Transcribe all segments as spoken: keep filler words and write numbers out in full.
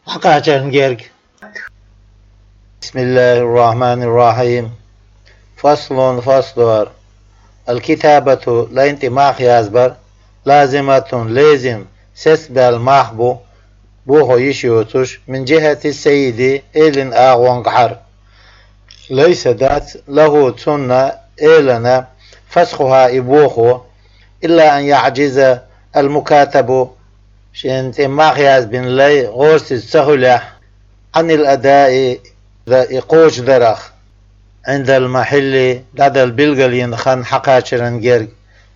хьакхачарна герга. بسم الله الرحمن الرحيم. فصل, фаслу дар. الكتابة, лайна тӀе мах язбар, لازمة, лезим, сесбаьлла мах бу, бохо йиш йоцуш, من جهة السيد, элан агӀонгахьара. ليس, дац, له, цунна, элана, فسخها, и бохо, إلا أن يعجز المكاتب, шена тӀе мах язбина лай гӀорасиз ца хуьлехь, عن الأداء, и кхочушдарах, عند المحل, дӀадала билгалйина хан хьакхачарна герга,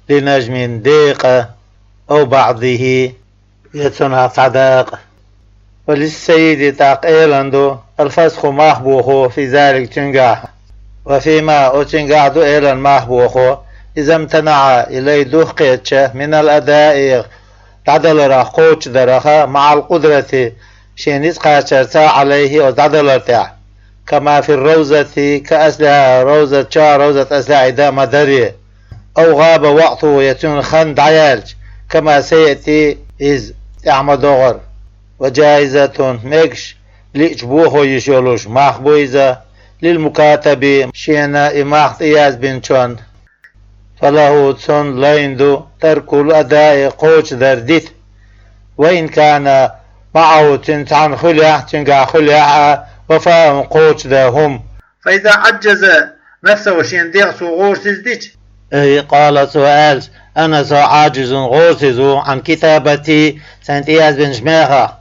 لنجم, декъа, أو بعضه, я цунах цхьа дакъа. وللسيد, тӀаккха элана ду, الفسخ, мах бохо, في ذلك, цуьнгахь. وفيما, оцуьнгахь ду элана мах бохо, إذا امتنع, и лай духкхетча, من الأداء, дӀадаларах, кхочушдараха, مع القدرة, шен ницкъ кхачарца, عليه, оцу дӀадалар тӀехь. كما في الروضة, كأصلها, ровзат чохь, ровзат аслехь и дан ма-дарра. أو غاب وقته, я цуьнан хан дӀаяьлча, كما سيأتي, иза тӀаьхьа ма-догӀара. وجائزة, мегаш, лиъча бохо йиш йолуш, мах бу иза, للمكاتب, шена и мах тӀеязбинчунна. فله, цунна лайна ду, ترك الأداء, кхочушдар дита. وإن كان معه, цуьнан цхьаьна хуьлехь, цуьнгахь хуьлехь а, وفاء, кхочушдан хӀума. فإذا عجز نفسه, шен дегӀ цо гӀорасиз дича. أي قال, цо аьлча, أنا, со, عاجز, гӀорасиз ву, عن كتابتي, сайн тӀеязбинчу мехах,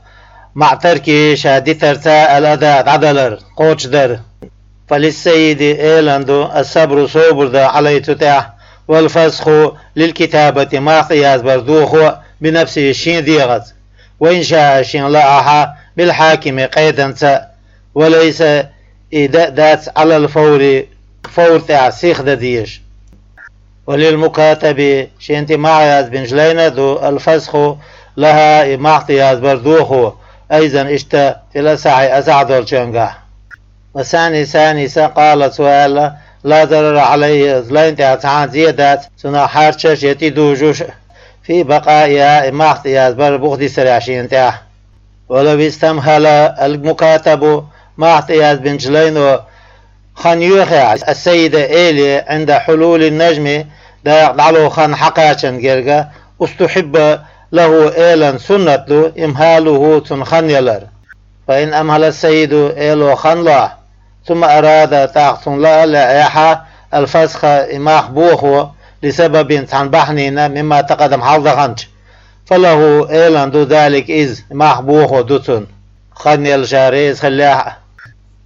مع تركه, ша дитарца, الأداء, дӀадалар, кхочушдар. فللسيد, элана ду, الصبر, собар дан, عليه, цу тӀехь, والفسخ للكتابة, мах тӀеязбар дохо, بنفسه, шен дегӀаца. وإن شاء, шена лаахь, بالحاكم, къеданца. وليس, и дан дац, على الفور, фавр тӀехь сиха дан дезаш. وللمكاتب, шена тӀе мах язбинчу лайна а ду, الفسخ لها, и мах тӀеязбар дохо, أيضا, иштта, في الأصح, асахь долчуьнгахь. والثاني, санийса, قال, цо аьлла, لا ضرر عليه, оцу лайна тӀехь цхьа а зе дац, цунах хьарчаш я тӀедужуш, في بقائها, и мах тӀеязбар буха дисарехь шена тӀехь. ولو استمهل المكاتب, мах тӀеязбинчу лайно хан йоьхехь, السيد, эле, عند حلول النجم, дакъа дӀало хан хьакхачарна герга, استحب له, элана суннат ду, إمهاله, цунна хан ялар. فإن أمهل السيد, эло хан лахь, ثم أراد, тӀаккха цунна лаа а лаьа, الفسخ, и мах бохо, لسبب, цхьана бахьанина, مما تقدم, хьалха даханча, فله, элана ду, ذلك, иза, и мах бохо ду цунна, хан яла ша реза хиллехь а.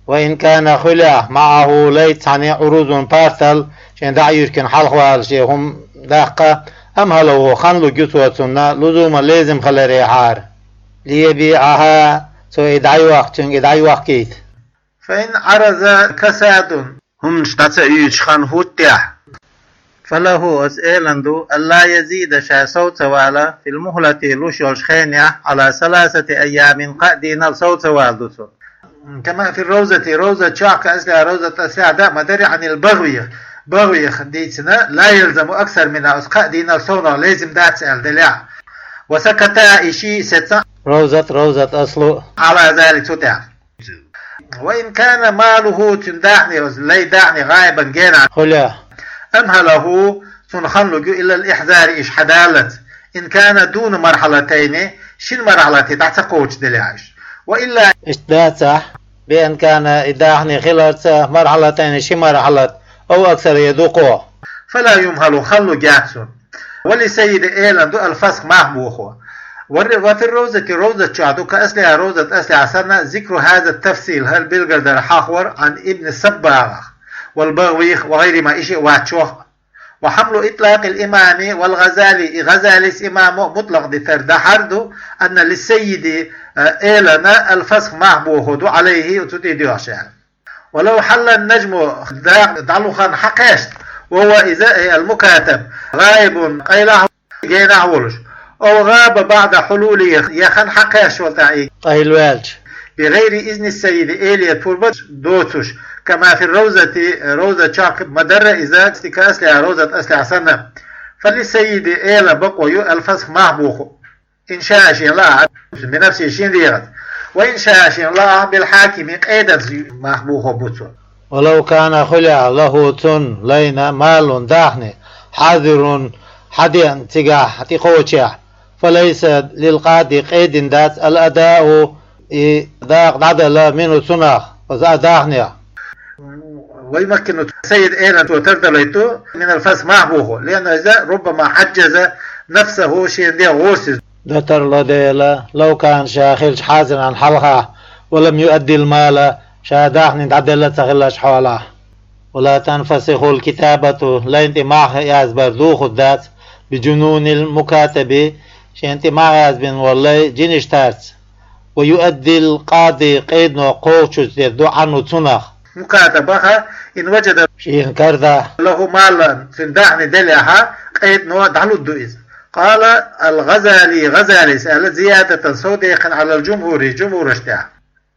وإن كان, хуьлехь, معه, лайца цхьаьна, عروض, партал, шен дӀа а юьркина хьалхавала шен хӀума даккха, أمهله, хан луьгу цо цунна, لزوما, лезам хиларехьара. ليبيعها, цо и дӀайохку, цуьнга и дӀайохкийта. فإن عرض كساد, хӀуманаш дӀа ца оьцуш хан хӀуттехь, فله, оцу элана ду, ألا يزيد, ша сов ца вала, في المهلة, луш йолчу хенехь, على ثلاثة أيام, кхаа дийнал сов ца вала ду цо. كما في الروضة, ровзат чохь, كأصلها, ровзат аслехь дан ма-дарра, عن البغوي, БагӀвих дийцина, لا يلزم أكثر منها, оцу кхаа дийнал совнах лезам дац аьлла делахь. وسكتا, и шиъ сецна, ровзат, ровзат аслу, على ذلك, цу тӀехь. وإن كان ماله, цуьнан даьхни, оцу лайн даьхни, غائبا, генахь хуьлехь, أمهله, цунна хан луьгу, إلى الإحضار, и ша хьадаллалц, إن كان دون مرحلتين, шина мархьалате дӀа ца кхочушделехь и ша. وإلا, иштта дацахь, بأن كان, и даьхни хиларца, مرحلتين, ши мархьалат, أو أكثر, я дукха, فلا يمهل, хан луьгу цунна. وللسيد, элана ду, الفسخ, мах бохо. والر-, وفي الروضة, ровзат чохь ду, كأصلها, ровзат аслехь санна, ذكر هذا التفصيل, хӀара билгалдар хьахор, عن ابن الصباغ, والبغوي وغيرهما, и шиъ вац чохь. وحمل إطلاق الإمام والغزالي, и ГӀазалис имамо мутлакъ дитар дахьар ду, أن للسيد, элана, الفسخ, мах бохо ду, عليه, цу тӀе доьхуш аьлла. ولو حل النجم, дакъа дӀалу хан хьакхаьчна, وهو, иза, أي المكاتب, غائب, къайлахь, генахь волуш, أو غاب بعد حلوله, я хан хьакхаьчначул тӀаьхьа и къайлаваьлча, بغير إذن السيد, эле пурба доцуш, كما في الروضة, ровзат чохь ма-дарра иза, كأصلها, ровзат аслехь санна, فللسيد, элана бакъо ю, الفسخ, мах бохо. إن شاء, шена лаахь, بنفسه, шен дегӀаца. وإن شاء, шен лаахь, بالحاكم, къеданца мах бохо бу цо. ولو كان, хуьлехь, له, цунна, лайна, مال, дахни, حاضر, хьадеана цигахь, тӀекхочехь, فليس للقاضي, къедина дац, الأداء, и дакъа дӀадала, منه, цунах, оцу а дахнех. ويمكن, саййид элан цо тардалайта, من الفسخ, мах бохо, لأنه, иза, ربما عجز نفسه, шен де гӀорсиз. Датар ладела, لو كان, ша хилча, حاضرا, хьалха, ولم يؤد المال, ша дахни дӀаделла ца хиллачу хьолахь. ولا تنفسخ الكتابة, лайн тӀе мах язбар духур дац, بجنون المكاتب, шен тӀе мах язбина волу лай жинаш тарца. ويؤدي القاضي, къедано кхочуш дер ду, عنه, цунах. مكاتبة, إن وجد, шена карда, له مال, цуьнан дахни делехьа, къедано дӀалур ду иза. قال الغزالي, ГӀазалис аьлла, زيادة, сов дехкина, على الجمهور, жумхӀураш тӀехь.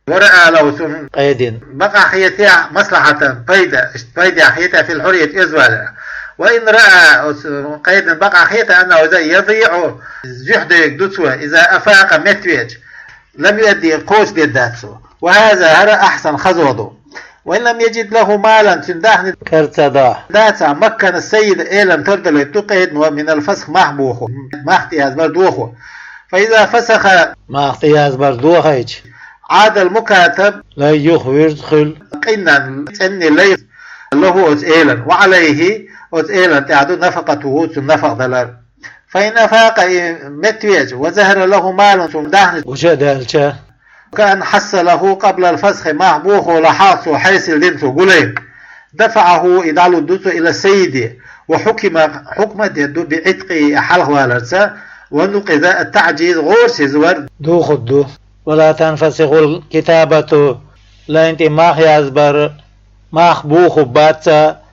ورأى, له, цунна, къедина, бакъахь хетехь, مصلحة, пайда, пайда хетехь, في الحرية, оьзда валарехь. وإن رأى, оцу къедина бакъахь хета, أنه, иза, يضيع, зуьхь дайг ду цо, إذا أفاق, меттавеача, لم يؤد, кхочушдер дац цо. وهذا, хӀара, أحسن, хазо ду. وإن لم يجد له مالا, цуьнан дахни карца ца дахь, дацахь, مكن السيد, элан тардалайта ду къедано, من الفسخ, мах бохо, мах тӀеязбар дохо. فإذا فسخ, мах тӀеязбар дохийча, عاد المكاتب, лай юхавирза хуьлу, قنا, цӀена лай, له, оцу элана, وعليه, оцу элана тӀехь ду, نفقته, цунна нафакъа далар. فإن أفاق, и меттавеача, وظهر له مال, цунна дахни гуча а даьлча, كأن حصله قبل الفسخ, мах бохо лахь цо хьесил дина цо гулайна, دفعه, и дӀалур ду цо, إلى السيد, وحكم, хьукма дер ду, بعتقه, хьалхаваларца, ونقض التعجيز, гӀорасизвар духур ду. ولا تنفسخ الكتابة, лайн тӀе мах язбар, мах бохо бац,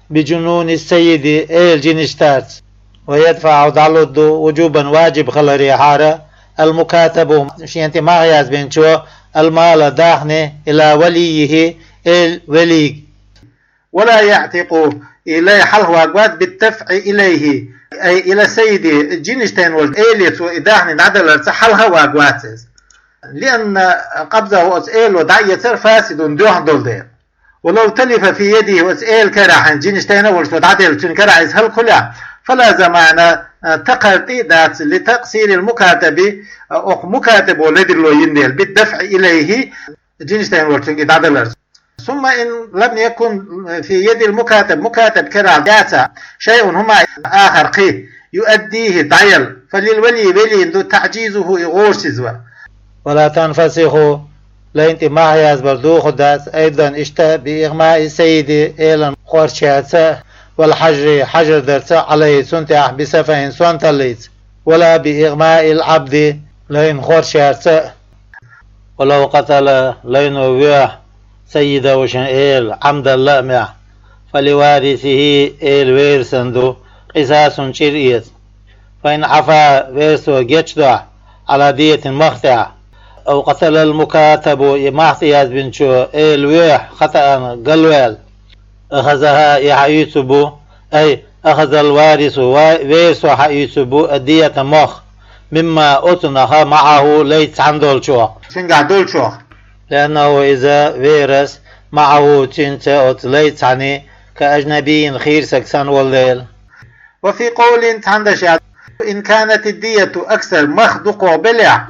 بجنون السيد, эла жинаш тарца. ويدفع, дӀалур ду, وجوبا, важиб хиларехьара, المكاتب, шена тӀе мах язбинчо, المال, дахни, إلى وليه, эла велийга. ولا يعتق, и лай хьалхаварг вац, بالدفع إليه, أي إلى السيد, жинаш тайна волчу эле цо и дахни дӀадаларца хьалха а варг вац иза. لأن قبضه, оцу эло дӀаэцар, فاسد, доьхна долу дела. ولو تلف في يده, оцу эла карахь жинаш тайна а волуш цо дӀаделла, цуьнан карахь иза хӀаллакьхилча, فلا ضمان, такхар тӀе а дац, لتقصير المكاتب, оцу мукатабо ледарло йина дела, بالدفع إليه, жинаш тайна волчуьнга и дӀадаларца. ثم إن لم يكن في يد المكاتب, мукатаб карахь дацахь, شيء, хӀума, آخر, кхин, يؤديه, дӀаяла, فللولي, велина ду, تعجيزه, и гӀорасизвар. ولا تنفسخ, лайн тӀе мах язбар духур дац, أيضا, иштта, بإغماء السيد, элан хоршъярца, والحجر, хьажар дарца, عليه, цунна тӀехь, بسفه, сонталлица, ولا بإغماء العبد, лайн хоршъярца. ولو قتل, лайно воьхьа, سيده, шен эла, عمدا, лаамехь, فلوارثه, эла верасана ду, قصاص, чӀир эца. فإن عفا, верасо гечдохь, على دية, мах тӀехь. أو قتل المكاتب, и мах тӀеязбинчо эла воьхьа, خطأ, галваьлла, أخذها, и хьаоьцур бу, أي أخذ الوارث, ва-, верасо хьаоьцур бу, الدية, мах, مما, оцунах, معه, лайца цхьаьна долчух. Цуьнгахь долчух. لأنه, иза, верас, معه, цуьнца, оцу лайца цхьаьна, كأجنبي, хийра стаг санна волу дела. وفي قول, цхьана дашехь, إن كانت الدية أكثر, мах дукхох белахь,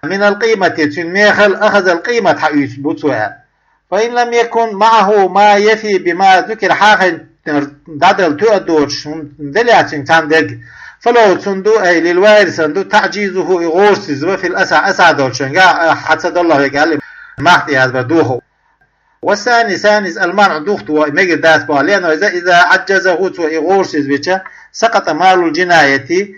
من القيمة, цуьнан мехал, أخذ القيمة, хьаоьцур бу цо, аьлла. فإن لم يكن معه ما يفي بما ذكر, хьахийна дӀадала тоьа доцуш хӀума делахь цуьнга цхьана дерг, فله, цунна ду, أي للوارث, ду, تعجيزه, и гӀорасизва, في الأصح, асахь долчуьнгахь, хьан ца даллалц верг аьлла, мах тӀеязбар духу. والثاني, саниза, المنع, духуш ду, и мегар дац боху, لأنه, иза, إذا عجزه, цо и гӀорасизвича, سقط مال الجناية,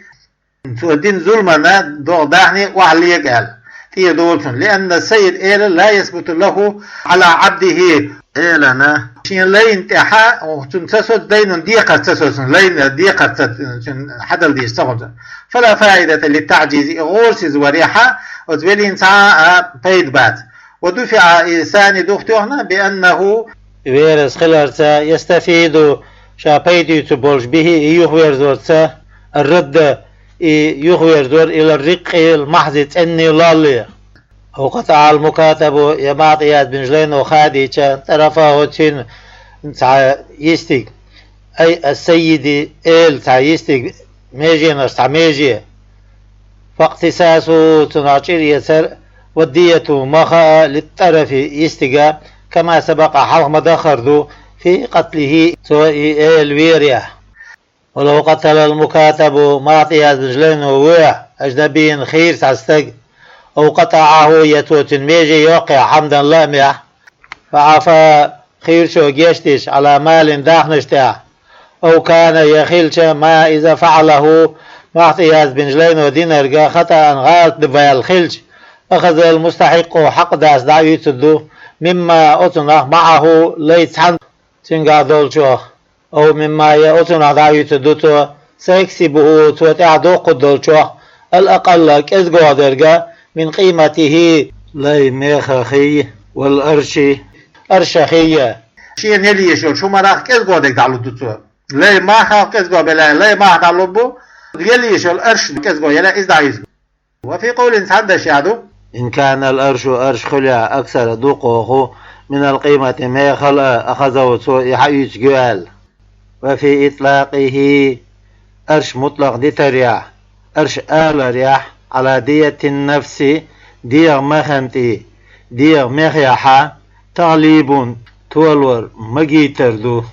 цо дина зуламана догӀу дахни охьалега аьлла, тӀера долу цунна. لأن السيد, эла, لا يثبت له على عبده, элана, шен лайна тӀехьа, цунна ца соцу, دين, декхар ца соцу, лайна декхар ца, цуьнан хьадала дезаш ца хуьлу. فلا فائدة للتعجيز, и гӀорасизварехьа, оцу велина цхьа а пайда бац. ودفع, и саниза духу тоьхна, بأنه, верас хиларца, يستفيد, ша пайда оьцур болуш, به, и юхаверзорца, الرد, и юхаверзор, إلى الرق, المحض, цӀенна лолле. وقطع المكاتب, я МаӀа тӀа язбинчу лайно хадийча, طرفه, цуьнан цхьа йистиг, أي السيد, эла цхьа йистиг, меженаш цхьа меже. فاقتصاصه, цунах чӀир эцар, والدية, маха а, للطرف, йистига, كما سبق, хьалха ма-дарра ду, في قتله, цо и эла верехь. ولو قتل المكاتب, МаӀа тӀа язбинчу лайно воьхьа, أجنبيا, хийра цхьа стаг, أو قطعه, я цо цуьнан меже йоккхехь, عمدا, лаамехь, فعفا, хийрачо гечдеш, على مال, дахнаш тӀехь, أو كان, я хилча, ما, иза, فعله, МаӀа тӀа язбинчу лайно динарг, خطأ, гӀалат ду баьлла хилча, أخذ المستحق, хьакъ дас дӀа а уьйцур ду, مما, оцунах, معه, лай цхьаьна, цуьнгахь долчух, أو مما, я оцунах дӀа а уьйцур ду цо, سيكسبه, цо тӀаьхьа доккхур долчух, الأقل, кӀезгох дерг, من قيمته, лай мехахий, والأرش, аршахий. Шена яла езаш йолчу хӀуманах кӀезгох дерг дӀалур ду цо. Лай махах кӀезгох белахь, лай мах дӀалур бу, яла езаш йолу арш кӀезгох елахь, иза дӀа а уьйцур ду. وفي قول, цхьана дашехь ду: إن كان الأرش, арш хуьлахь, أكثر, дукхох, من القيمة, мехал а, أخذه, цо и хьаоьцур ю аьлла. وفي إطلاقه, арш мутлакъ дитарехь, арш аларехь, على دية النفس, дегӀан механа тӀе, дегӀан мехехь, تغليب, толор, магийтар ду.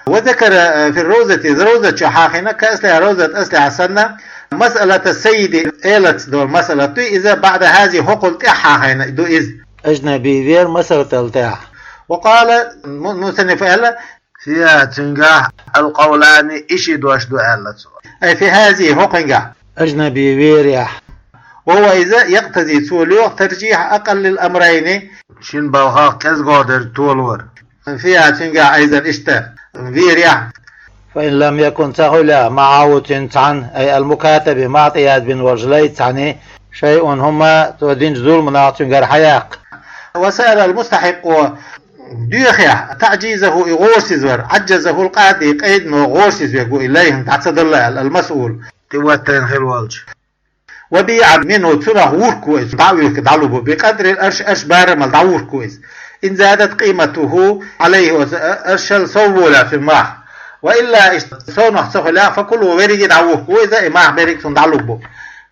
وذكر في الروضة, Ровзат чохь хьахийна, كأصلها, Ровзат аслехь санна, مسألة السيد, элаца долу масъалат ду иза, بعد هذه, хӀокхул тӀаьхьа хьахийна ду иза. Ажнаби вер масъалатал тӀаьхьа. وقال المصنف, аьлла, فيها, цуьнгахь, القولان, и ши дош ду аьлла цо. أي في هذه, хӀокхуьнгахь. Ажнаби верехь. وهو, иза, يقتضي, цо лоьху, ترجيح أقل الأمرين, шина балхах кӀезгох дерг толор. فيها, цуьнгахь, أيضا, иштта, верехь. فإن لم يكن, ца хуьлахь, معه, цуьнца цхьаьна, أي المكاتب, МаӀа тӀа язбина волчу лайца цхьаьна, شيء, хӀума, цо динчу зуламах цуьнгара хьаяккха. وصار المستحق, доьхехь, تعجيزه, и гӀорасизвар, عجزه القاضي, къедано гӀорасизве гу и лай, хӀинца дӀа ца далла аьлла, المسؤول, тӀе ваттийна хилла волчу. وبيع منه, цунах вурхко иза, дӀа а вуьрхка дӀалур бу, بقدر الأرش, арш барамал дӀавурхко иза. إن زادت قيمته عليه, оцу аршал сов волахь цуьнан мах. وإلا, иштта совнах ца хуьлахь, فكله, верриге а дӀавурхко иза, и мах берриг а цунна дӀалур бу.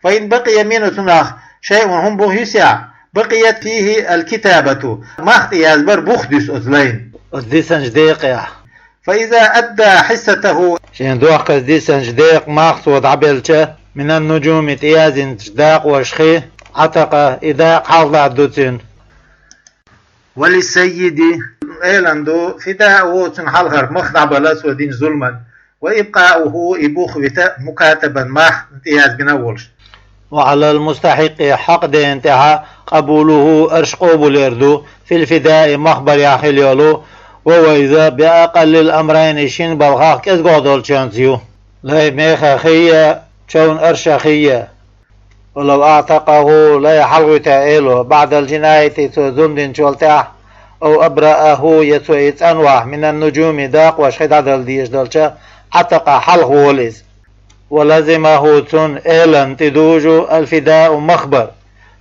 فإن بقي منه, цунах, شيء, хӀума буха юьсехь, بقيت فيه الكتابة, МаӀа тӀа язбар буха дуьсу оцу лайна. Оцу дисинчу декъехь. فإذا أدى حصته, шена дохказа дисинчу декъан мах цо дӀабелча, من النجوم, тӀеязйинчу дакъошхий, عتق, и дакъа хьалха латта ду цуьнан. وللسيد, элана ду, فداؤه, цуьнан хьалхара мах дӀабала цо динчу зуламан, وإبقاؤه, и бух вита, مكاتبا, МаӀа тӀа язбина а волуш. وعلى المستحق, хьакъ дена тӀехь, قبوله, арш къобалъяр ду, في الفداء, мах барехь хилла йолу, وهو, иза, بأقل الأمرين, шина балхах кӀезгох долчуьнца ю. Лай мехахий, човна аршахий. ولو أعتقه, лай хьалхавитахь эло, بعد الجناية, цо зулам динчул тӀаьхьа, أو أبرأه, я цо и цӀанвахь, من النجوم, дакъошхий дӀадала дезаш долча, عتق, хьалхаволу иза. ولزمه, цунна, элана тӀедужу, الفداء, мах бар,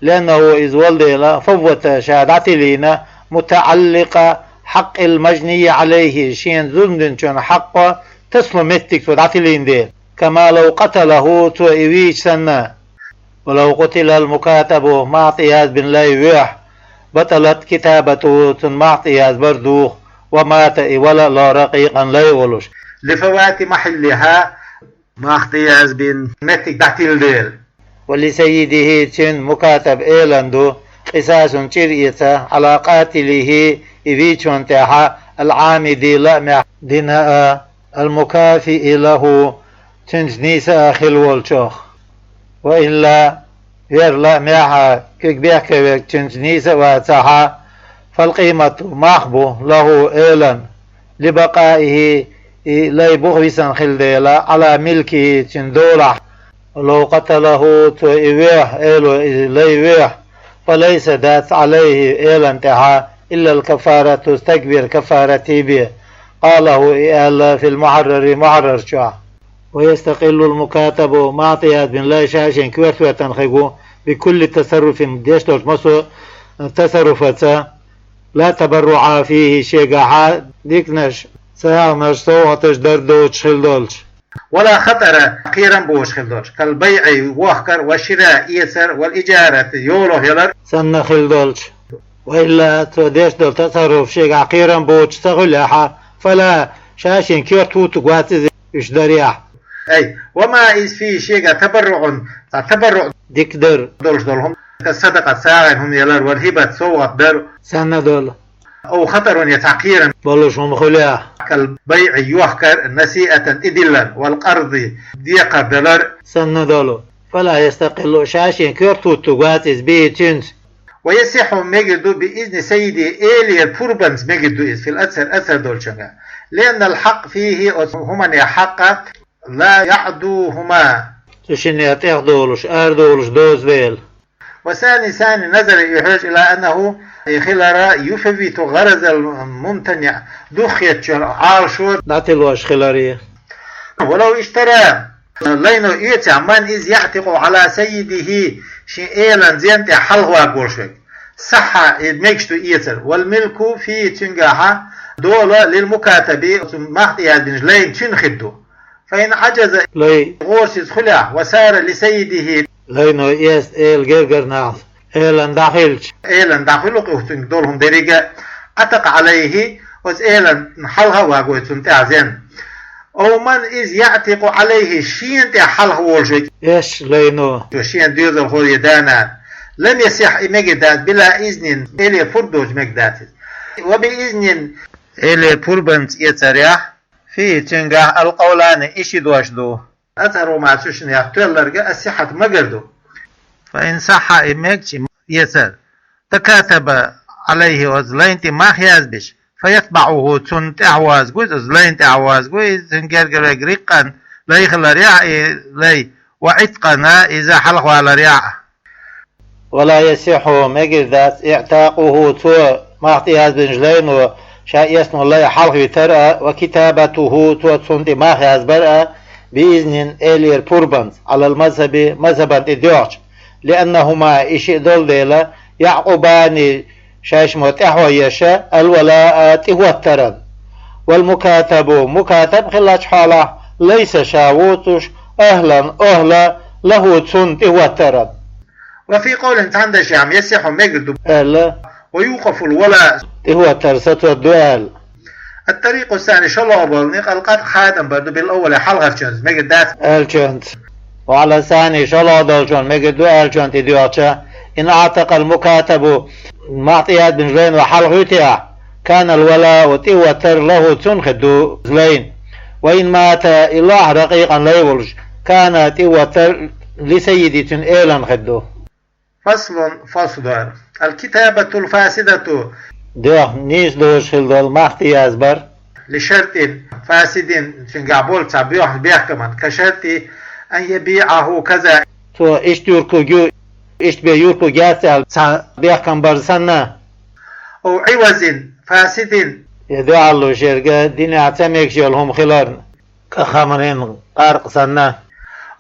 لأنه, иза волу дела, فوت, ша дӀатилийна, متعلق حق المجني عليه, шена зулам динчун хьакъ тасало меттиг цо дӀатилийна дела, كما لو قتله, цо и вийча санна. ولو قتل المكاتب, МаӀа тӀа язбина лай воьхьа, بطلت كتابته, цуьнан МаӀа тӀа язбар духа, ومات, и вала а ло, رقيقا, лай а волуш. لفوات محلها, МаӀа тӀа язбина меттиг дӀатилла дела. ولسيده, цуьнан, мукатабан, элана ду, قصاص, чӀир эца, على قاتله, и вийчунна тӀехь, العامد, лаамехь дина а, المكافئ له, цуьнца нийса а хилла волчух. وإلا, вер лаамехь а, куьг бехкеве, цуьнца нийса а вацахь, فالقيمة, мах бу, له, элана, لبقائه, и лай буха висина хилла дела, على ملكه, цуьнан долахь. ولو قتله, цо и воьхьа, эло, и лай воьхьа, فليس, дац, عليه, элана тӀехь, إلا الكفارة, стаг бер каффарат бен. قاله, и аьлла, في المحرر, мухьаррар чохь. ويستقل المكاتب, МаӀа тӀа язбина лай ша шен коьрта хӀоьттина хир ву, بكل تصرف, деш долча массо а тасарруфаца, لا تبرع فيه, шегахьа диканаш, сагӀанаш, совгӀаташ дар доцуш хила долча, ولا خطر, кхерам боцуш хила долча, كالبيع, вохкар, والشراء, эцар, والإجارة, йолах ялар, санна хила долча. وإلا, цо деш долу тасарруф шегахь кхерам боцуш ца хуьлехьа, فلا, ша-шен коьрта хӀуттург вац иза уьш дарехь. أي وما, иза, فيه, шегахь, تبرع, цхьа табарруъ, дика дар, долуш долу хӀума, كالصدقة, сагӀина хӀума ялар, والهبة, совгӀат дар, санна долу, أو خطر, я цхьа кхерам болуш хӀума хуьлехь, كالبيع, йохкар, نسيئة, тӀедиллар, والقرض, декхар далар, санна долу, فلا يستقل, ша-шен коьрта хӀуттург вац иза, به, цуьнца. ويصح, мегар ду, بإذن سيده, элера пурбанца мегар ду иза, في الأكثر, аксар долчуьнгахь. لأن الحق فيه, оцу хӀуманехь хьакъ, لا يعدوهما, цу шиннех тӀехдолуш, арадолуш доцу дела. وثاني, санна назар ю хьоьжуш, إلى أنه, и хилар, يفوت غرض الممتنع, духхьеттачу Ӏалашо дӀатилош хиларе. ولو اشترى, лайно оьцехь, من, иза, يعتق على سيده, шен элан зен тӀехь хьалхаваьрг волуш верг, صح, и мегаш ду эцар, والملك فيه, цуьнгахьа дола, للمكاتب, оцу мах тӀеяздинчу лайна, цуьнан хир ду. فإن عجز, лай гӀорасиз хуьлехь, وسار لسيده, лайно эцна эла гергара нахаца, элан дӀахилча, элан дӀахуьлу-кх цуьнга долу хӀума дерриге а, عتق عليه, оцу элан хьалха а вагой цунна тӀехь зен. أو من, иза, يعتق عليه, шена тӀехь хьалха волуш верг, эцча лайно, цо шена доьзалхо я да-нана, لم يصح, и мегар дац, بلا إذن, элера пурба доцуш мегар дац иза. وبإذن, элера пурбанца эцарехь, فيه, цуьнгахь, القولان, и ши дош ду. أظهرهما, цу шиннех тоьлларг а, الصحة, магар ду. فإن صح, и мегча эцар, تكاتب عليه, оцу лайна тӀе мах язбеш, فيتبعه, цунна тӀаьхьаваза ву иза, оцу лайна тӀаьхьаваза ву иза, цуьнан гергара риккъан лай хиларехь а, и лай, وعتقا, иза хьалхаваларехь а. ولا يصح, мегар дац, إعتاقه, цо, мах тӀеяздинчу лайно, ша эцна лай хьалхавитар а, وكتابته, цо цунна тӀе мах язбар а, بإذن, элера пурбанца, على المذهب, мазхабан тӀе доьгӀча, لأنهما, и шиъ долу дела, يعقبان, шайшимма тӀаьхьо еш, الولاء, тӀехӀоттаран. والمكاتب, мукатаб хиллачу хьолахь, ليس, ша воцуш, أهلا, охӀла, له, цунна тӀехӀоттаран. وفي قول, цхьана дашехь, يصح, мегар ду, аьлла, ويوقف الولاء, тӀехӀоттар сацор ду аьлла. الطريق الثاني, шолгӀа болу некъ, القطع, хадам бар ду, بالأول, хьалхарчуьнца, мегар дац, аьллачуьнца. وعلى الثاني, шолгӀа долчунна мегар ду аьллачунна тӀе доьгӀча, إن أعتق المكاتب, мах тӀеяздинчу лайно хьалхавитехь, كان الولاء, тӀехӀоттар, له, цунна хир ду, лайна. وإن مات, и лохь, رقيقا, лай волуش, كان, тӀехӀоттар, لسيده, цуьнан элана хир ду. فصل, фасл дар. الكتابة الفاسدة, доьхна нийса доцуш хила долу мах тӀеязбар, لشرط فاسد, цуьнгахь болу цхьа боьхна бехкаман, كشرط أن يبيعه كذا, цо иштта юркург ю, иштта бен юркург яц аьлла цхьа бехкам бар санна, أو عوض فاسد, я дуьхьал луш ерг динехь ца мегаш йолу хӀума хиларна, кӀаххамарийн къаркъа санна,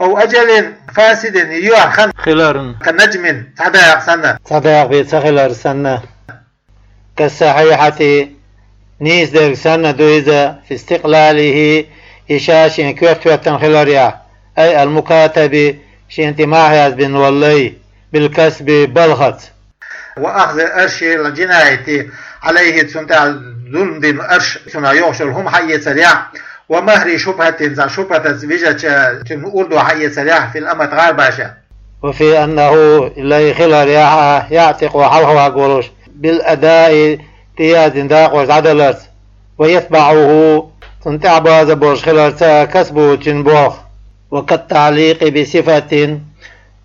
أو أجل فاسد, йоьхна хан хиларна, كنجم, цхьа дакъа санна, цхьа дакъа бен ца хилар санна, كالصحيحة, нийса дерг санна ду иза, في استقلاله, и ша шен коьрта хӀоьттина хиларехь, أي المكاتب, шена тӀе мах язбина волу лай, بالكسب, балхаца. وأخذ الأرش الجناية عليه, цунна тӀехь зулам дина арш, цунах йогӀуш йолу хӀума хьаэцарехь, ومهر شبهة, цхьа шубхьатаца вижача цуьнан урдо хьаэцарехь, في الأمة, гӀарбаша. وفي أنه, лай хиларехь а, يعتق, хьалхаварг волуш, بالأداء, тӀеяздина дакъош дӀадаларца, ويتبعه, цунна тӀаьхьабаза болуш хиларца, كسبه, цуьнан болх. وكالتعليق بصفة,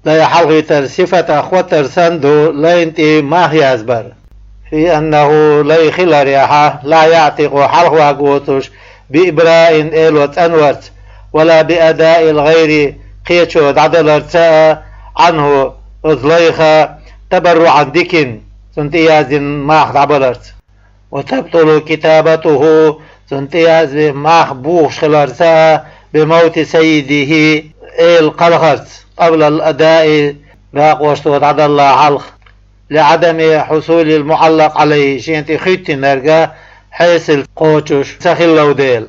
лай хьалхавитар сифатах хӀоттар санна ду лайна тӀе мах язбар. في أنه, лай хиларехь а, لا يعتق, хьалхаварг воцуш, بإبراء, эло цӀанварца, ولا بأداء الغير, кхечо дӀадаларца а, عنه, оцу лайха, تبرعا, дикина, цунна тӀеяздина мах дӀабаларца. وتبطل كتابته, цунна тӀеязбина мах бухуш хиларца а, بموت سيده, эла кхалхарца, قبل الأداء, дакъошто дӀадалла хьалха, لعدم حصول المعلق عليه, шен тӀе хӀоьттинарг хьесил кхочуш ца хиллав дела.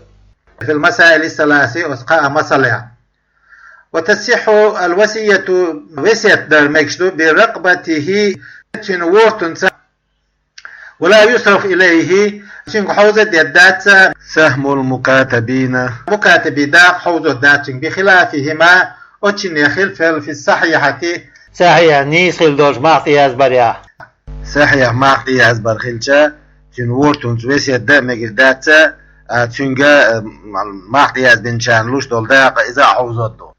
في المسائل الثلاث, оцу кхаа масалехь. وتصح الوصية, весет дар мегаш ду, برقبته, цуьнан вортанца, ولا يصرف إليه, цуьнга хьовза а деддац, سهم المكاتبين, мукатабийн дакъа хьовзо дац цуьнга, بخلافهما, оцу шиннех хилла, في الصحيحة, сахьихь, нийса хилла долчу мах тӀе язбарехь. Сахьихь мах тӀе язбар хилча, цуьнан вортанца весет дан а мегаш дац, а, цуьнга, а, мах тӀе язбинчарна луш долу дакъа иза а хьовзор ду.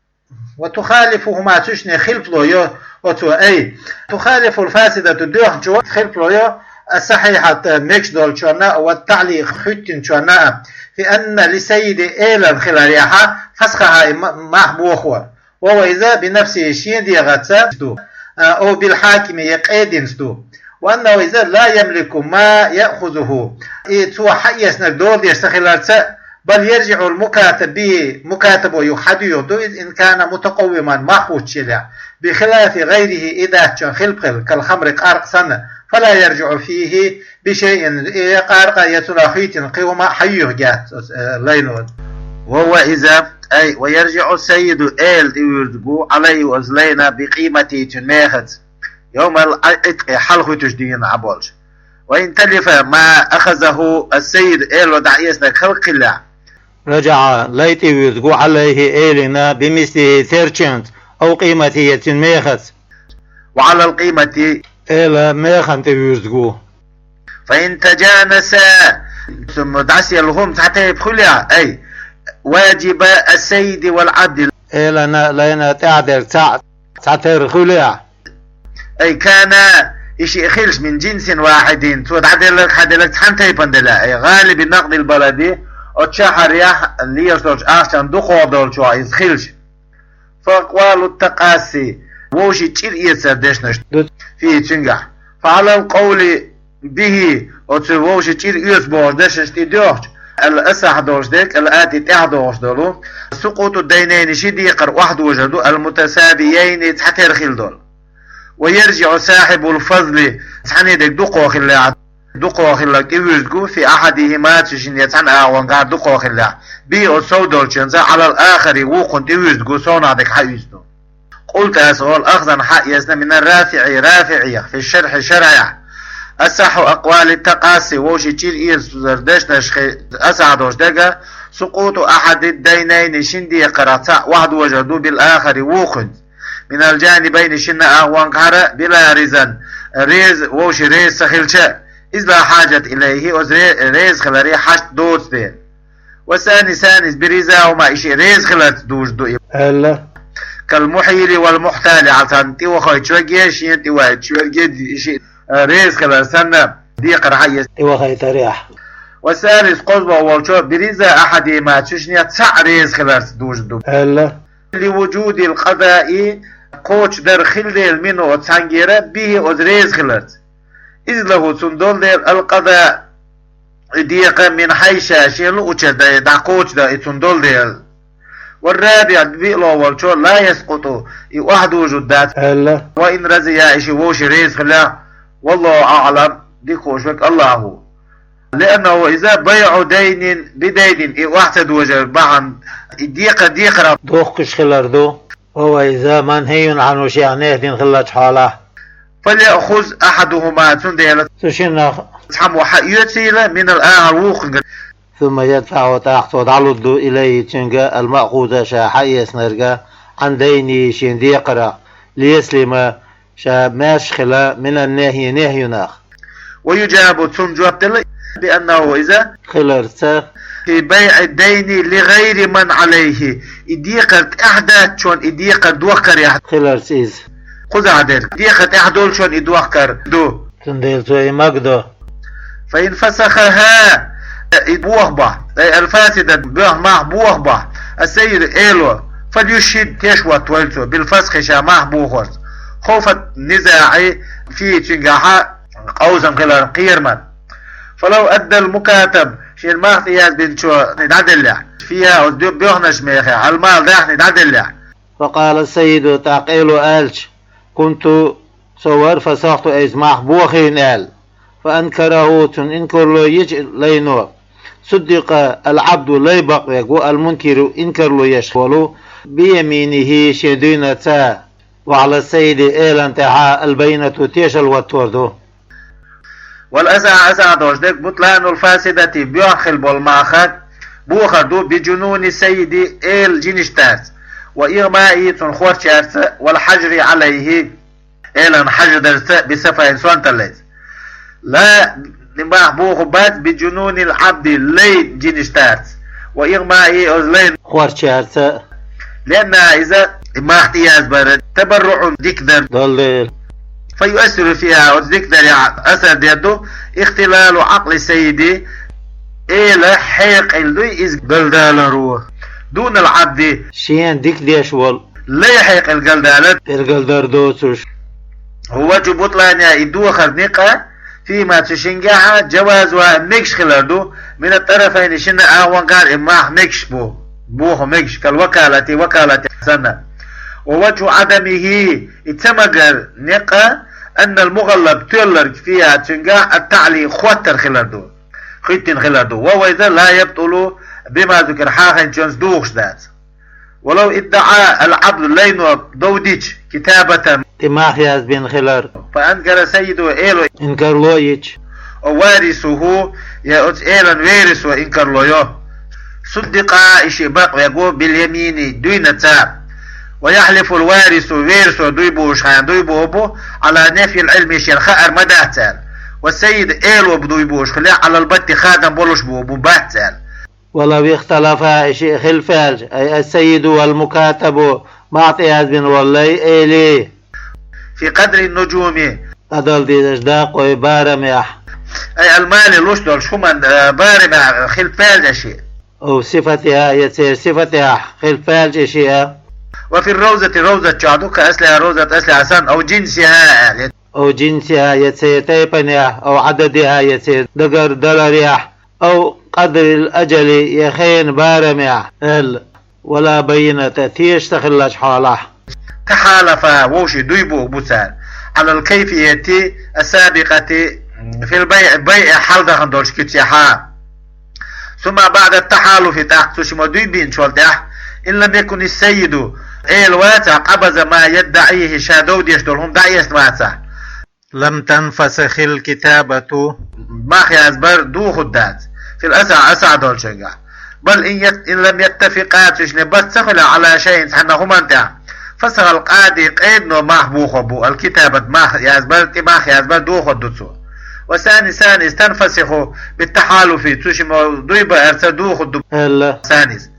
وتخالفهما, цу шиннех хилпало йо оцо, أي تخالف الفاسدة, доьхначо хилпало йо, الصحيحة, мегаш долчунна, والتعليق, хӀоьттинчунна, في أن للسيد, элан хиларехь, فسخها, и ма-, мах бохор. وهو иза بنفسه, шен дегӀаца ду, а, أو بالحاكم, я къединца ду. وأنه иза لا يملك ما يأخذه, и цо хьаэцнарг дола деш ца хиларца, بل يرجع المكاتب به, мукатабо юха хьадоьхур ду иза, إن كان متقوما, мах хӀуттуш елахь, بخلاف غيره, и даьччун хилпхила, كالخمر, къаркъа санна, فلا يرجع فيه بشيء, я къаркъа, я цунах хӀоьттина кхин хӀума хьайоьхуьйтур яц оцу, э, лайно. وهو иза, أي ويرجع السيد, эла тӀевуьрзур ву, عليه, оцу лайна, بقيمته, цуьнан мехаца, يوم العتق, хьалахӀуьттучу дийнахь болуш. وإن تلف ما أخذه السيد, эло дӀаэцнарг хала хиллехь, رجع, лай тӀевуьрзур ву, عليه, элина, بمثله, терчанца, أو قيمته, я цуьнан мехаца. وعلى القيمة, эла механа тӀевуьрзур ву. فإن تجانسا, цу дӀасаелла хӀума цхьа тайпа хуьлехь, أي واجب السيد والعبد, элана, лайна тӀехь дерг цхьаъ, цхьа терра хуьлехь, أي كانا, и шиъ хилча, من جنس واحد, цо дӀаделларг, хьаделларг цхьана тайпана делахь, أي غالب نقد البلد, оцу шахьарехь лелаш долчу ахчанан дукхох долчохь иза хилча. فأقوال التقاصي, вовшийн чӀир эцар дешнаш ду, فيه, цуьнгахь. فعلى القول به, оцу вовшийн чӀир оьцу бохучу дешнаш тӀе доьхча, الأصح, долуш дерг, الآتي, тӀаьхьа догӀуш долу, سقوط الدينين, ши декхар охьадожур ду, المتساويين, цхьатерра хилла долу. ويرجع صاحب الفضل, цхьаьна дерг дукхох хиллехь, дукхох хилларг тӀевуьрзур ву, في أحدهما, цу шиннех цхьана агӀонгахьара дукхох хиллехь, به, оцу сов долчуьнца, على الآخر, вукхунна тӀевуьрзур ву, совнах дерг хьаоьцу. قلت, аса олу, أخذا, хьаэцна, من الرافعي, РафиӀех, في الشرح, шархьехь. أصح أقوال التقاصي, вовшийн чӀир эцар дешнаш хи-, асахь долуш дерг, سقوط أحد الدينين, шина декхарах цхьаъ охьадожур ду, بالآخر, вукхуьнца. من الجانبين, шина агӀонгахьара, بلا رضا, реза, вовшийн реза ца хилча, إذ لا حاجة إليه, оцу ре-, реза хиларе хьашт доцу дела. والثاني, санис, برضاهما, и шиъ реза хиларца дужур ду и, аьлла. كالمحيل والمحتال, хьалха царна тӀевахийтича верг, шена тӀевахийтича верг, и шиъ, а, реза хилар санна, декхар хьаэца тӀевахийтарехь. والثالث, кхозлагӀа волчо, برضا أحدهما, цу шиннех цхьаъ реза хиларца дужур ду, аьлла. لوجود القضاء, кхочушдар хилла дела, منه, оцу цхьаьнгара, به, оцу реза хиларца. إذ له, цунна долу дела, القضاء, и декъа, من حيث شاء, шен луучара дӀа-, дӀакхочушдан и цунна долу дела. والرابع, биълагӀа волчо, لا يسقط, и охьадужур дац, аьлла. وإن رضيا, и шиъ вовшийн реза хилахь, والله أعلم, дика хууш верг АллахӀ ву. لأنه, иза, بيع دين بدين, и охьа ца дожар бахьана, и декхар декхарах дохкуш хилар ду. وهو иза منهي عنه, шех нехь дина хиллачу хьолахь. فليأخذ أحدهما, цундела цу шиннах цхьаммо хьаоьцийла, من الآخر, вукхуьнгара. ثم يدفعه, тӀаккха цо дӀалурду, إليه, цуьнга, المأخوذ, ша хьаэцнарг, عن دينه, шен декхарах, ليسلم, ша маьрша хила, من النهي, нехьйинах. ويجاب, цунна жоп делла, بأنه, иза, хиларца, في بيع الدين لغير من عليه, и декхар тӀаьхьадоцучунна и декхар дохкарехь хиларца иза. Кхузахь дерг, декхар тӀаьхьадолчунна и дохкар ду. Цундела цо и магадо. فإن فسخها, и бохабахь, أي الفاسدة, боьхна мах бохабахь, السيد, эло, فليشهد, теш хӀоттавойла цо, بالفسخ, ша мах бохорца, خوف النزاع فيه, цуьнгахьа къовсам хиларна кхераман. فلو أدى المكاتب, шена мах тӀеязбинчо дӀаделлехь, فيها, оцу боьхначу мехехь, المال, дахни дӀаделлехь. فقال السيد, тӀаккха эло аьлча, كنت, со вар, فسخت, айса мах бохийна, аьлла. فأنكره, цунна инкарло йича лайно, صدق العبد, лай бакъвергва, المنكر, инкарло еш волу, بيمينه, шен дуьйнаца, وعلى السيد, элана тӀехьа, البينة, тешал хӀоттор ду. والأصح, асахь долуш дерг, بطلان الفاسدة, боьхна хилла болу махах бохар ду, بجنون السيد, элан жинаш дарца, وإغمائه, цунна хорчаьрца, والحجر عليه, элана хьажа дарца, بسفه, сонталлица. لا, и мах боху бац, بجنون العبد, лайн жинаш дарца, وإغمائه, оцу лайн хорчаьрца. لأنها, иза, и мах тӀеязбар, تبرع, дика дар долу дела. فيؤثر فيها, оцу дика дарехь асар дер ду, اختلال عقل السيد, элан хьекъал дуй иза галдаларо, دون العبد, шена дика деш волу лайн хьекъал галдалар, гергал дар доцуш. ووجه بطلانها, и дохар некъ, فيما, цу шингахь, جوازها, мегаш хилар ду, من الطرفين, шина агӀонгара и мах мегаш бу, боху мегаш, كالوكالة, вакалат санна. ووجه عدمه, и ца магар некъ, أن المغلب, тоьлларг, فيها, цуьнгахь, التعلي, хоттар хилар ду, хӀиттина хилар ду. وهو, иза, لا يبطل بما ذكر, хьахийначуьнца духуш дац. ولو ادعى العبد, лайно дов дича, كتابة, тӀе мах язбина хилар, فأنكر سيده, эло инкарло йича, وارثه, я оцу элан верасо инкарло йо, صدقا, и шиъ бакъвергва, باليمين, дуьйнаца. ويحلف الوارث, верасо дуй бууш хьайна дуй боху бу, على نفي العلم, шена хаар ма дац аьлла. والسيد, эло бу дуй бууш хилла, على البتة, хадам болуш бу, бу бац аьлла. ولو اختلفا, и шиъ хилфа аьлча, أي السيد والمكاتب, мах тӀеязбина волу лай, эли, في قدر النجوم, Ӏадал дезаш дакъой барамехь, أي المال, луш долчу хӀуман, э, барамехь хилфа аьлча и шиъ. أو صفتها, я церан сифатехь хилфа аьлча и шиъ. وفي الروضة, ровзат чохь ду, كأصلها, ровзат аслехь санна, أو جنسها аьлла. أو جنسها, я церан тайпанехь, أو عددها, я церан дагардаларехь, أو قدر الأجل, я хенан барамехь, аьлла, ولا بينة, тешаш ца хиллачу хьолахь. تحالفا, вовшийн дуй бух бу цара, على الكيفية السابقة في البيع, байъехь хьаладахана долчу куьцехьа. ثم بعد التحالف, тӀаккха цу шимма дуй биъначул тӀаьхьа, إن لم يكن السيد, эла вацахь, قبض ما يدعيه, ша дов деш долу хӀума дӀаэцна вацахь, لم تنفسخ الكتابة, мах язбар дохур дац, في الأصح, асахь долчуьнгахь. بل إن يت-, إن لم يتفقا, цу шинна барт ца хуьлахь, على شيء, цхьана хӀуманна тӀехь, فسخ القاضي, къедано мах бохо бу, الكتابة, мах язбар, тӀе мах язбар дохо ду цо. والثاني, ثانيز, تنفسخ بالتحالف, цу шимма дуй баарца дохо ду, аьлла, ثانيز.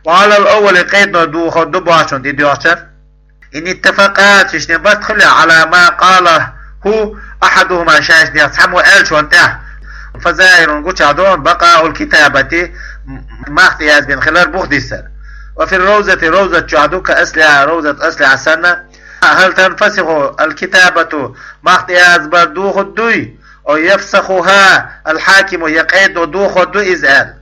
وعلى الأول, къедано дохо ду бохучунна тӀе доьгӀча, إن اتفقا, цу шинна барт хуьлахь, على ما قاله أحدهما, шайшнех цхьаммо аьллачунна тӀехь, فظاهر, гучахь ду, بقاء الكتابة, м-, мах тӀеязбина хилар бух диссар. وفي الروضة, ровзат чохь ду, كأصلها, ровзат аслехь санна, هل تنفسخ الكتابة, мах тӀеязбар дохо дуй, أو يفسخها الحاكم, я къедано дохо ду иза аьлла.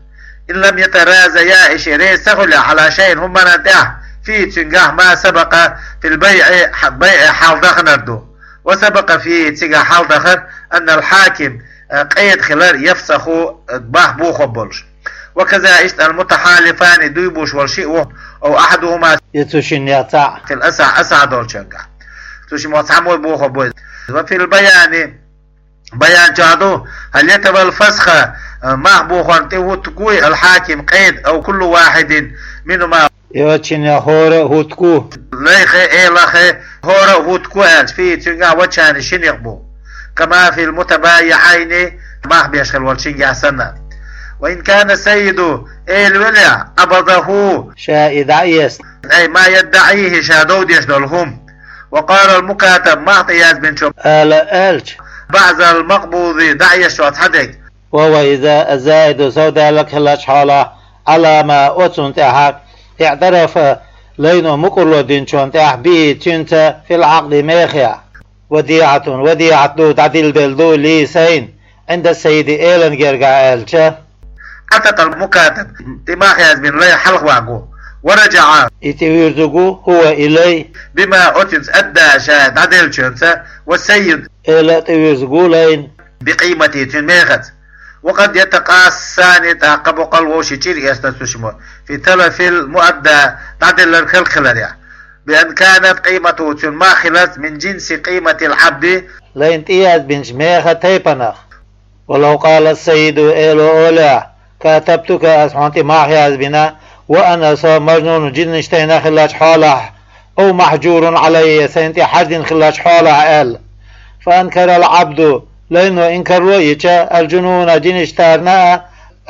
إن لم يتراضيا, и шиъ реза ца хуьлахь, على شيء, хӀуманна тӀехь, فيه, цуьнгахь, ما سبق في البيع, хьа-, байъехь хьаладаханар ду. وسبق فيه, цигахь хьаладахар, أن الحاكم, э, къеда хилар, يفسخ, э, мах бохо болуш. وكذا, иштта, المتحالفان, дуй буш волу шиъ ву, أو أحدهما, я цу шиннех цхьаъ, في الأصح, асахь долчуьнгахь. Цу шимма цхьаммо бохо бу. وفي البيان, баян чохь ду, هل يتولى الفسخ, э, мах бохорна тӀе хӀуттугуй, الحاكم, къеда, أو كل واحد منهما, я оцу шиннех хӀора а хӀуттугу, лайхе, элахе, хӀора а хӀуттугу аьлча, فيه, цуьнгахь, وجهان, ши некъ бу. كما في المتبايعين, мах беш хилла волчуьнгахь санна. وإن كان السيد, эла велахь, قبضه, ша и дӀаэцна, أي ما يدعيه, ша дов деш долу хӀума. وقال المكاتب, мах тӀеязбинчо, ала аьлча, بعض المقبوض, дӀаэцначохь цхьа дерг. وهو, иза, الزائد, сов даьлларг хиллачу хьолахь, على ما, оцунна тӀехь, اعترف, лайно мукӀарло динчунна тӀехь, به, цуьнца, في العقد, мехехь. وديعة, وديعة ду, дӀадилла делла ду, لي, сайна, عند السيد, элана гергахь аьлча. عتق المكاتب, тӀе мах язбина лай хьалхаваьгу. ورجع, и тӀевирзиг ву, هو, и лай, بما, оцунца, أدى, ша дӀаделлачунца, والسيد, эла а тӀевирзиг ву лайна, بقيمته, цуьнан мехаца. وقد يتقاصيان, тӀаккха боккъал вовшийн чӀир эцна цу шиммо, في تلف المؤدى, дӀаделларг хӀаллакьхиларехь, بأن كانت قيمته, цуьнан мах хиларца, من جنس قيمة العبد, лайна тӀеязбинчу механ тайпанах. ولو قال السيد, эло олехь: كاتبتك, ас хьуна тӀе мах язбина, وأنا, со, مجنون, жинаш тайна хиллачу хьолахь, أو محجور علي, сайна тӀе хьаждина хиллачу хьолахь, аьлла. فأنكر العبد, лайно инкарло а йича, الجنون, жинаш тайна а,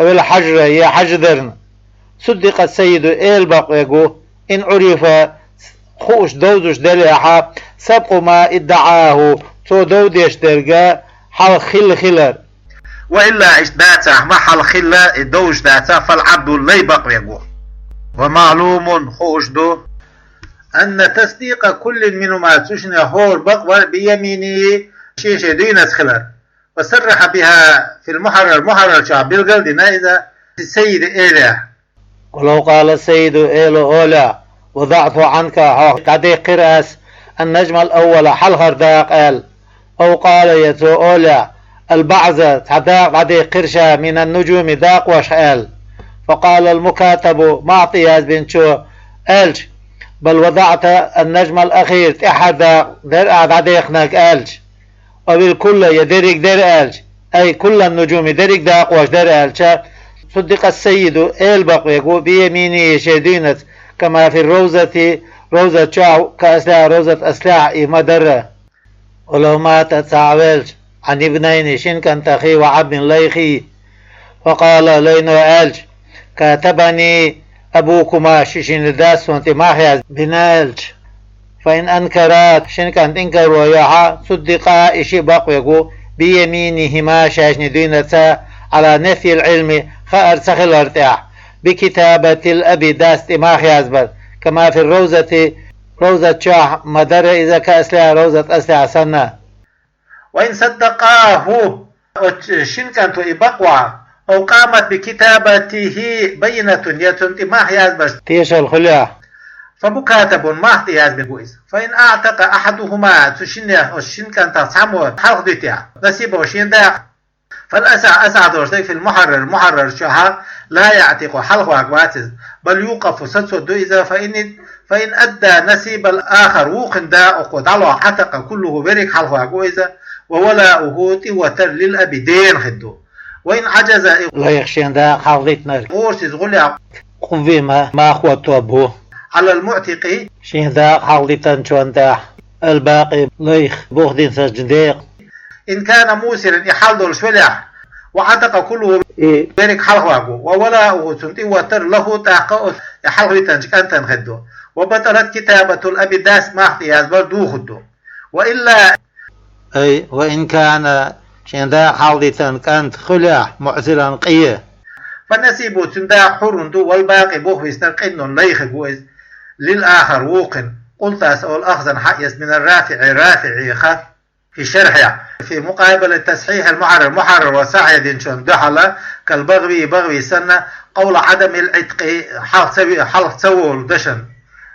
أو الحجر, я хьаждарна. صدق السيد, эла бакъвергва, إن عرف, хууш, довзуш делахь, سبق ما ادعاه, цо дов деш дерг хьалха хилла хилар. وإلا, иштта дацахь, ма хьалха хилла, и довзуш дацахь, فالعبد, лай бакъвергва. ومعلوم, хууш ду, أن تصديق كل منهما, цу шиннех хӀора бакъвар, بيمينه, шен-шен дуьйнаца хилар. وصرح بها في المحرر, Мухьаррар чохь билгал а дина иза, السيد, элехь. ولو قال السيد, эло олехь: وضعت عنك, хьох дӀадехкира ас, النجم الأول, хьалхара дакъа, аьлла. أو قال, я цо олехь: البعض, цхьа дакъа дӀадехкира ша, من النجوم, дакъошха, аьлла. فقال المكاتب, мах тӀеязбинчо аьлча: بل وضعت النجم الأخير, тӀаьххьара дакъа дара ахь дӀадехнарг, аьлча. أو الكل, я дерриг дара, аьлча, أي كل النجوم, дерриг дакъош дара, аьлча, صدق السيد, эла бакъвергва, بيمينه, шен дуьйнаца, كما في الروضة, ровзат чохь, كأصلها, ровзат аслехь, и ма-дарра. ولو مات, цхьаъ велча, عن ابنين, шина кӀантахий, وعبد, лайхий, فقال, лайно аьлча: كاتبني أبوكما, ши-, шина дас суна тӀе мах язбина, аьлча. فإن أنكرا, шина кӀанта инкарло йо хьа, صدقا, и шиъ бакъвергва, بيمينهما, шаьшний дуьйнаца, على نفي العلم, хаар ца хилар тӀехь, بكتابة الأب, дас тӀе мах язбар, كما في الروضة, ровзат чохь, ма-дарра иза, كأصلها, ровзат аслехь санна. وإن صدقاه, оцу шина кӀанто и бакъвахь, أو قامت بكتابته بينة, я цунна тӀе мах язбарца тешалла хуьлехь, فمكاتب, мах тӀеязбина ву иза. فإن أعتق أحدهما, цу шиннех, оцу шина кӀантах цхьаммо хьалха дуьтехь, نصيبه, шен дакъа, فالأصح, асахь долуш дерг, في المحرر, Мухьаррар чохь, لا يعتق, хьалхаварг вац иза, بل يوقف, сацо ду иза, فإن, فإن أدى نصيب الآخر, вукхун дакъа оцо дӀало, عتق كله, верриг хьалхаварг ву иза, وولاؤه, тӀе ватар, للأب, дена хир ду. وإن عجز, и лайх шен дакъа хьалхадитинарг, гӀорас иза гӀулъяхь, قوم, мах хӀотто бу, على المعتق, шен дакъа хьалхадитинчунна тӀехь, الباقي, лайх бух динчу декъан. إن كان موسرا, и хьал долуш велахь, وعتق كله, и верриг хьалхаварг ву, وولاؤه, цунна тӀе ватар, له, тӀаккха оцу и хьалхавитинчу кӀантана хир ду, وبطلت كتابة الأب, дас мах тӀеязбар духур ду. وإلا, أي وإن كان, шен дакъа хьалхадитина кӀант хуьлехь, معسرا, къе, فنصيبه, цуьнан дакъа حر ду, والباقي, бух виснарг, قن, лай хир ву иза, للآخر, вукхунна. قلت, ас олу, أخذا, хьаэца, من الرافع, РафиӀех, في شرحه, في مقابلة تصحيح المحرر, Мухьаррар ван сахьихь динчунна дуьхьал, كالبغوي, БагӀви санна, قول عدم العتق, хьалха ца ви-, хьалха ца волу дашна.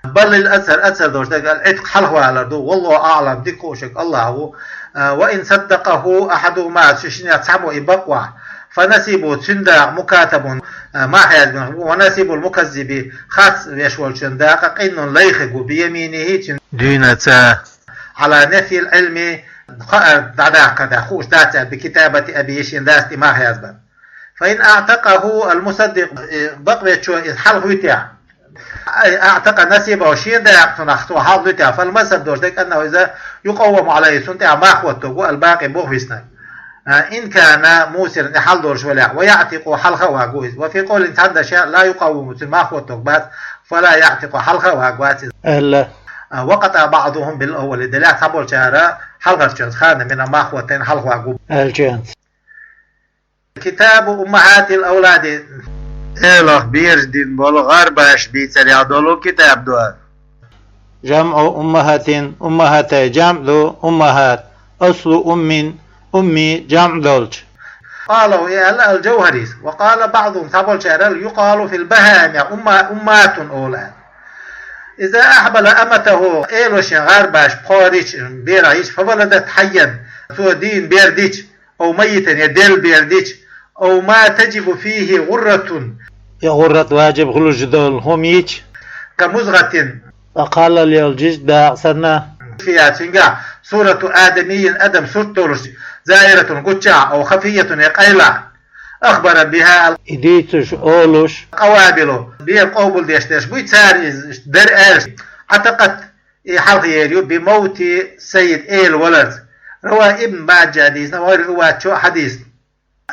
بل الأظهر, азхьар долуш дерг, العتق, хьалхавалар ду, والله أعلم, дика хууш верг АллахӀ ву. وإن صدقه أحدهما, цу шиннех цхьаммо и бакъвахь, فنصيبه, цуьнан дакъа, مكاتب, мах язбина, ونصيب المكذب, харц веш волчун дакъа, قن, лай хир ву, بيمينه, цуьнан дуьйнаца. على نفي العلم, хаар дӀадаккха, хууш дац аьлла, بكتابة أبيه, шен дас тӀе мах язбар. فإن أعتقه المصدق, бакъвечо иза хьалхавитехь, أي أعتق نصيبه, шен дакъа цунах цо хьалхадуьтехь, فالمذهب, долуш дерг, أنه, иза, يقوم عليه, цунна тӀехь мах хӀоттург ву, الباقي, бух виснарг. إن كان موسرا, и хьал долуш велахь, ويعتق, хьалха а варг ву иза. وفي قول, цхьана дашехь, لا يقوم, цуьнан мах хӀоттург бац, فلا يعتق, хьалха а варг вац иза, аьлла. وقطع بعضهم بالأول, делахь цхьаболчара хьалхарчуьнца ханна мина мах хӀоттийна хьалхаварг ву аьллачуьнца. كتاب أمهات الأولاد. Элах бераш дина болу гӀарбаш бийцарехь долу китаб ду. جمع أمهات, уммахатийн жамӀ ду, уммахат. أصل أم, умми жамӀ долчу. قالوا, и аьлла ал-Жавхарис. وقال بعضهم, цхьаболчара аьлла, يقال في البهائم, умма-, умматун ола аьлла. إذا أحبل أمته, эло шен гӀарбаш пхоарийча, берах йича, فولدت حيا, цо дийна бер дича, أو ميتا, е делла бер дича, أو ما تجب فيه غرة, е гӀуррат важиб хулаш дола хӀума йича, كمضغة, ткъа кхаллал йола жижиг дакъа санна, فيها, цуьнгахь, صورة آدمي, адам сурт долуш, زائرة, гуччахь, أو خفية, е къайлахь, أخبر بها, и дуьйцуш, олуш, القوابل, бер къобалдеш дерш буй цара иза, дара аьлла, عتقت, и хьалхаер ю, بموت السيد, эла валарца. رواه ابن ماجه, дийцина, وغيره, Ибн Маджа а хьадийцина.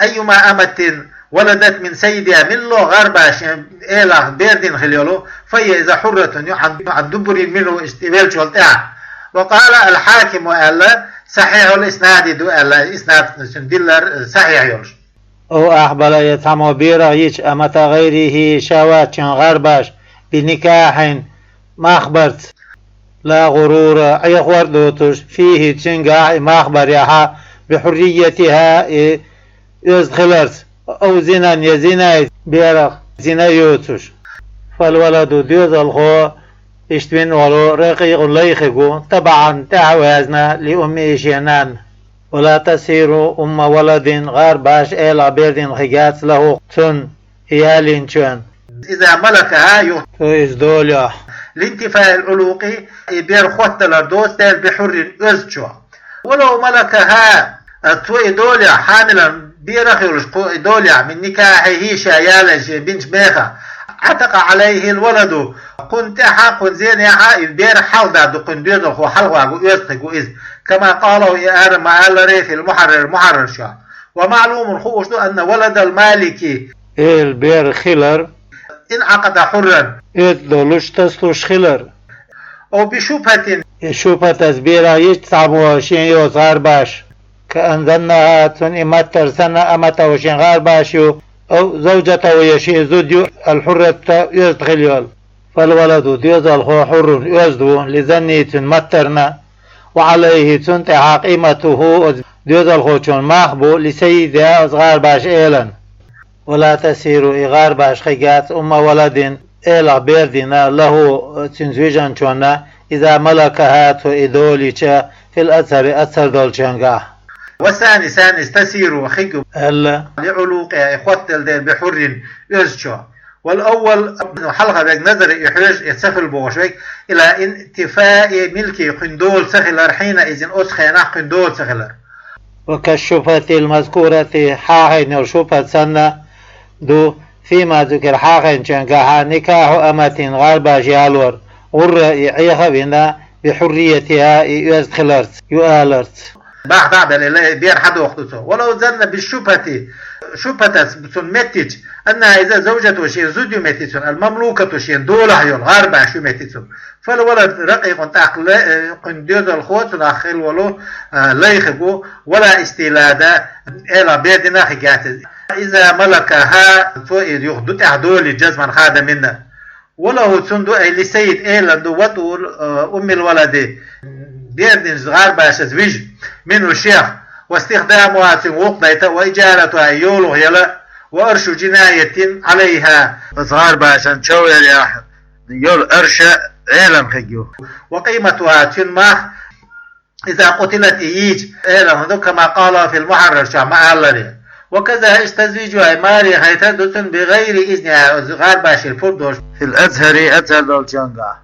أيما أمة ولدت من سيدها, милла гӀарбаш шен элах бер дина хила йолу, فهي, иза, حرة ю, عن, عن دبر منه, иштта и веллачул тӀаьхьа. وقال الحاكم, аьлла, صحيح الإسناد ду аьлла, иснад, цуьнан диллар сахьихь йолуш. أو أحبل, е цхьаммо берах йича, أمة غيره, ша воцчун гӀарбаш, بنكاح, мах барца, لا غرور, Ӏехор а доцуш, فيه, цуьнгахь, и мах барехь, بحريتها, и оьзда хиларца, أو زنا, е зинай, берах зина йоцуш. فالولد, доьзалхо, иштта вина волу, رقيق, лай хиг ву, تبعا, тӀаьхьа ваьзна, لأمه, шен нанна. ولا تصير أم ولد, гӀарбаш элах бер дина хиг яц, له, цунна, ялийначунна. إذا ملكها, юха цо иза долахь. لانتفاء العلوق, и бер хотталар доцу дела, بحر, оьздачо. ولو ملكها, цо и долахь, حاملا, берах йолуш, кху и долахь, من نكاحه, ша ялийна, шен бинчу мехах, عتق عليه الولد, кхунна тӀаьхьа, кхунна зенехьа и бер хьалха ду, кхуьнан доьзалхо хьалха ву, оьзда хиг ву иза. كما قالوا, и ара ма-аллара, في المحرر, Мухьаррар чохь. ومعلوم, хууш ду, أن ولد المالك, эла бер хилар, انعقد حرا, оьзда долуш, тасалуш хилар. أو بشبهة, я шубхатаца берах йича цхьаммо шен йоцу гӀарбаш, كأن ظنها, цунна и маттар санна, أمته, шен гӀарбаш ю, أو زوجته, я шен зуда ю, الحرة, оьзда хила йолу. فالولد, доьзалхо, حر, оьзда ву, لظنه, цуьнан маттарна, وعليه, цунна тӀехь, قيمته, оцу доьзалхочун мах бу, لسيدها, оцу гӀарбаш элан. ولا تصير, и гӀарбаш хиг яц, أم ولد, элах бер дина, له, цуьнан вижначунна, إذا ملكها, цо и долийча, في الأظهر, азхар долчуьнгахь. والثاني, санна иза, تصير, хиг ю, аьлла, لعلوقها, и хоттал дела, بحر, оьздачо. والأول, хьалха верг, نظر, и хьоьжуш, и ца хуьлу бохуш верг, إلى انتفاء ملكه, кхуьнан дола ца хилар, حينئذ, оцу хенахь кхуьнан дола ца хилар. وكالشبهة المذكورة, хьахийна йолу шубхат санна ду, فيما ذكر, хьахийначуьнгахь, نكاح أمة, гӀарбаш ялор, غر, и Ӏеха а вина, بحريتها, и оьзда хиларца, юаларца. Бах дӀа а белла, бер хьадоху ду цо. ولو ظن بالشبهة, шубхатаца цунна меттича, أنها, иза, زوجته, шен зуда ю меттича цунна, المملوكة, шена долахь йолу гӀарбаш ю меттича цунна. فالولد رقيق, тӀаккха ла-, э, кхуьнан доьзалхо, цунах хила волу, э, лай хиг ву, ولا استيلاد, элах бер дина хиг яц иза. إذا ملكها, цо иза юха ду тӀехь долий, جزما, خادم, минна. وله, цунна ду, أي للسيد, элана ду, وطء, э, أم الولد, бер динчу гӀарбашца вижа, منه, шех, واستخدامها, цуьнга гӀуллакх дайта, وإجارتها, йолах яла, وأرش جناية عليها, оцу гӀарбашан чов ярехь йолу арш а элан хиг ю. وقيمتها, цуьнан мах, إذا قتلت, и йийча, элан хир ду, كما قال في المحرر чохь ма-аллара. وكذا, иштта, تزويجها, маре хайтар ду цунна, بغير إذنها, оцу гӀарбашера пурба долуш, في الأظهر, азхар долчуьнгахь,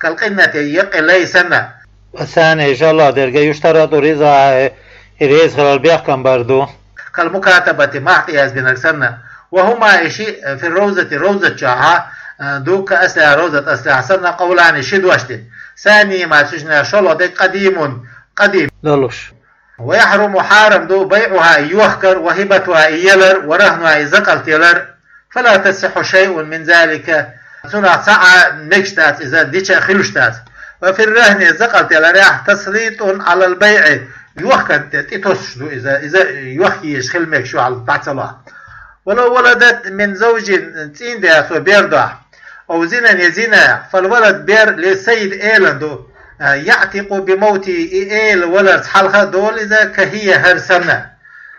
كالقنة, яккхий лай санна. والثاني, иша АллахӀ дерг, يشترط رضاها, и реза хилар бехкам бар ду. كالمكاتبة, мах тӀеязбинарг санна. وهما, и шиъ, في الروضة, ровзат чохь, а, ду, كأصلها, ровзат аслехь санна, قولان, ши дош дина. ثانيهما, цу шиннах шолгӀа дерг, قديم, къадим, долуш. ويحرم, хьарам ду, بيعها, и йохкар, وهبتها, и ялар, ورهنها, и закъалт ялар. فلا تصح شيء من ذلك, цунах цхьа а мегаш дац, иза дича а хуьлуш дац. وفي الرهن, закъалт яларехь, تسليط على البيع, йохкан тӀе тӀетосуш ду иза, иза йохка езаш хила мегаш ю, хьал дӀа ца лохь. ولو ولدت من زوج, цӀийнда цо бер дохь, أو زنا, я зина, فالولد, бер, للسيد, элана ду, а, يعتق بموته, и эла валарца хьалха долу иза, كهي, хӀара санна.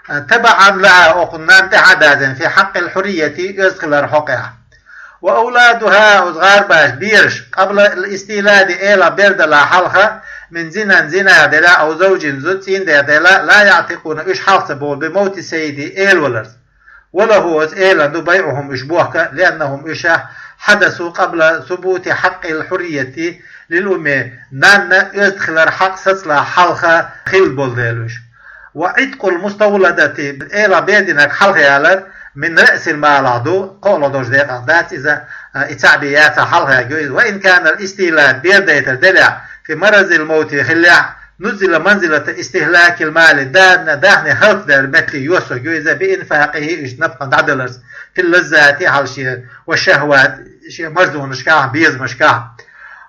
تبعا لها, окхунна тӀехьа а дазийна, في حق الحرية, оьзда хилар хьокъехь. وأولادها, оцу гӀарбаша бераш, قبل الاستيلاد, эла бер далахь хьалха, من زنا, зина делахь, أو زوج, зу-, цӀийнда делахь, لا يعتقون, уьш хьалха ца бовлу, بموت السيد, эла валарца. وله, оцу элана ду, بيعهم, уьш бохка, لأنهم, уьш, حدثوا قبل ثبوت حق الحرية للأم, нанна оьзда хилар хьакъ сацалахь хьалха хилла болу дела уьш. وعتق المستولدة, эла бер динарг хьалха ялар, من رأس المال ду, кхоалгӀа долчу декъах дац иза, а, и цхьаъ бен яцахь хьалха яьлла ю иза. وإن كان الاستيلاد, бер дайтар делахь, في مرض الموت хиллехь, نزل منزلة استهلاك المال, даьхни, даьхни хӀаллакдар метте йоссург ю иза, بإنفاقه, уьш напха дӀадаларца, في اللذات, хьалхе, والشهوات, шен марзонашкахь, безамашкахь.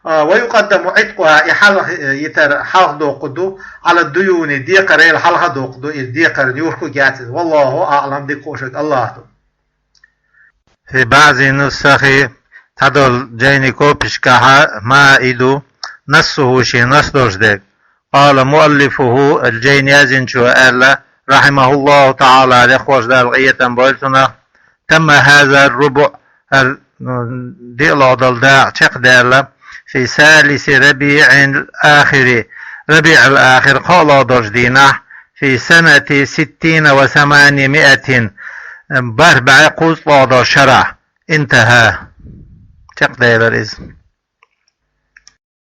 А, ويقدم عتقها, и хьалха йитар хьалха доккхур ду, على الديون, декхарал хьалха доккхур ду, иза декхарна юхку гециза. والله أعلم, дика хууш верг АллахӀ ду. في بعض النسخ, цхьадолу жайни копишкахьа, ما и ду, نصه, шен нас долуш дерг. قال مؤلفه, жайни яздинчо аьлла, رحمه الله تعالى, дехош Дала къинхетам бойла цунах, تم هذا الربع, хӀара, м, диълагӀа долу дакъа чекхдаьлла, في ثالث ربيع الآخر, РабиӀул-Ахир кхоалгӀа долчу дийнахь, في سنة ستين وثمانمائة, бархӀ бӀе кхузткъалгӀа долчу шарахь, انتهى, чекхделира иза.